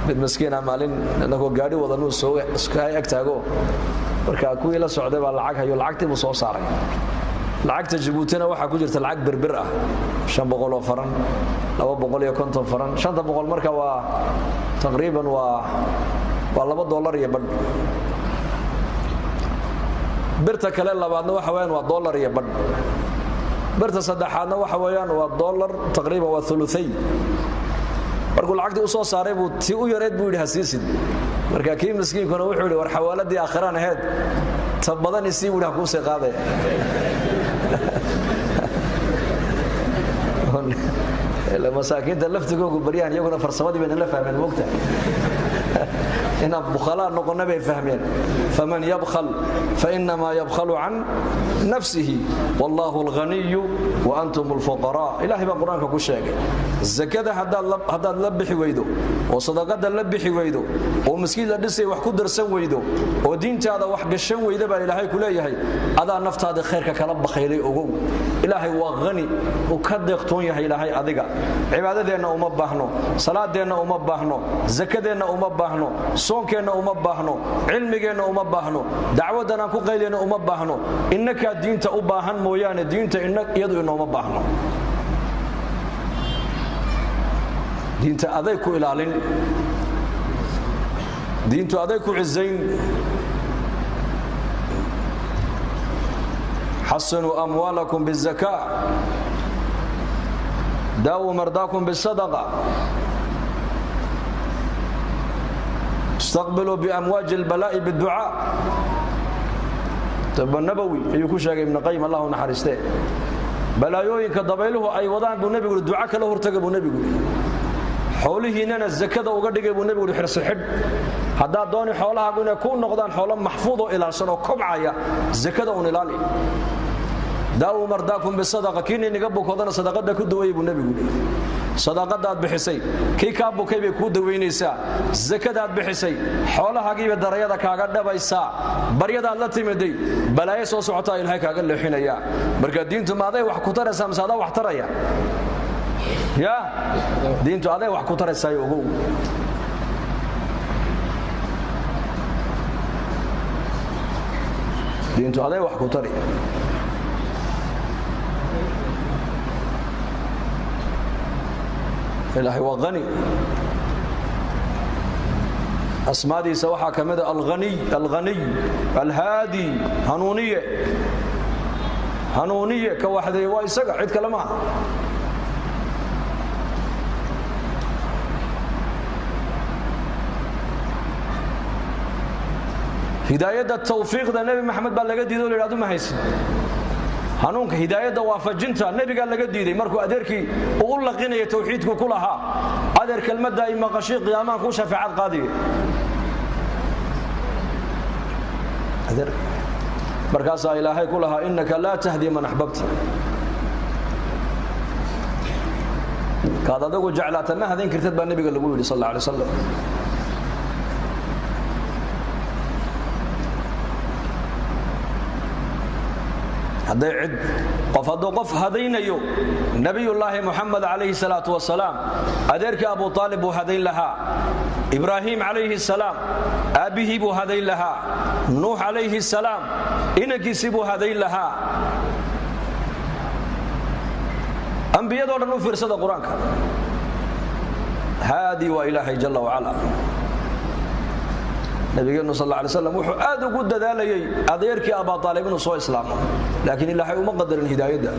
Mid maskiina maalin inagoo gaadhi wadanuu soo iska ag taago, marka kuwii la socday baa lacag hayo, lacagtii buu soo saaray. Lacagta Jabuutina waxaa ku jirta lacag berbir ah, 500 oo faran, 250 faran, 500. Marka waa taqriiban waa $2 iyo badh. Birta kale labaadna waxa weeyaan waa dollar iyo badh. Birta saddexaadna waxa weeyaan waa dollar, taqriiban waa thuluthay. Markuu lacagtii u soo saaray buu tii u yareed buu yidhi hasiisid. Marka kii miskiinkuna wuxuu yidhi, war xawaaladii aakhiraan ahayd, ta badan isii buu yidhi, ha kuusii qaadaya. Masaakiinta laftigoogu baryahan iyaguna farsamadii bay nala fahmeen, moogta inaan bukhalaa noqonna bay fahmeen. Faman yabkhal fainamaa yabkhalu can nafsihi wallahu alghaniyu wa antum alfuqaraa. Ilahay baa qur-aanka ku sheegay, zakada haddaad la bixi weydo oo sadaqada la bixi weydo oo miskiin la dhisay wax ku darsan weydo oo diintaada wax gashan weyda, baa Ilaahay ku leeyahay, adaa naftaada khayrka kala bakhaylay. Ogow, Ilaahay waa hani, uu ka deeqtoon yahay Ilaahay. Adiga cibaadadeenna uma baahno, salaadeenna uma baahno, zakadeenna uma baahno, soonkeenna uma baahno, cilmigeenna uma baahno, dacwaddan aan ku qayleyna uma baahno. Innakaa diinta u baahan mooyaane, diinta iyadu inooma baahno. Diinta aday ku ilaalin, diintu aday ku cizayn. Xasinuu amwaalakum biاzakaa, daawuu mardaakum biاsadaqa, istaqbiluu biamwaaji اlbalaa'i biاdducaa. Nabowi ayuu ku sheegay Ibn Qayim, Allah u naxariistee. Balaayooyinka dabayluhu ay wadaan buu nebigu yidhi, duca kala hortaga buu nebigu yidhi. Xoolihiinnana zakada uga dhigay buu nebigu yidhi xirsi xidh. Haddaad dooni xoolahaagu inay kuu noqdaan xoolo maxfuud oo ilaalsan oo kobcaya, zakada un ilaali. Daawuu mardaakum bisadaqa, kiina inaga bukoodana sadaqada ku dawaya buu nebigu yidhi. Sadaqadaad bixisay kii kaa bukay bay kuu dawaynaysaa, zakadaad bixisay xoolahaagiiba darayada kaaga dhabaysaa, baryadaad la timiday balaayo soo socotaa Ilaahay kaaga leexinayaa. Marka diintu ma aday wax ku taraysaa mise adaa wax taraya? Ya diintu aday wax ku taraysaa, ogow. Diintu aday wax ku tari. Ilaahay waa hani. Asmaadiisa waxaa ka mida alhaniy, alghaniy, alhaadi, hanuuniye. Hanuuniye ka waxdeeye waa isaga, cid kale maaha. Hidaayadda tawfiiqda Nebi Maxamed baa laga diiday o la yidhahdo ma haysin hanuunka. Hidaayadda waafajinta nebigaa laga diiday markuu adeerkii uu u laqinaya tawxiidku ku lahaa, adeer, kelmadda ay maqashii qiyaamaha kuu shafeecad qaadiya. Markaasaa Ilaahay ku lahaa, innaka laa tahdi man axbabta. Kaad adigu jeclaata ma hadayn kartid baa nebiga lagu yidhi sal alla alay wasalam. Hadday cid qof, hadduu qof hadaynayo, Nebiyullaahi Moxamed calayhi salaatu wasalaam adeerkii Abu Aalib buu hadayn lahaa, Ibraahim calayhi salaam aabbihii buu hadayn lahaa, Nuux calayhi salaam inankiisii buu hadayn lahaa. Ambiyadoo dhan u fiirsada qur-aanka, haadii waa Ilaahay jalla wacala. Nabigeennu sal alla alay slam wuxuu aad ugu dadaalayey adeerkii Abaa Aalib inuu soo islaamo, laakiin Ilaahay uma qadarin hidaayadda.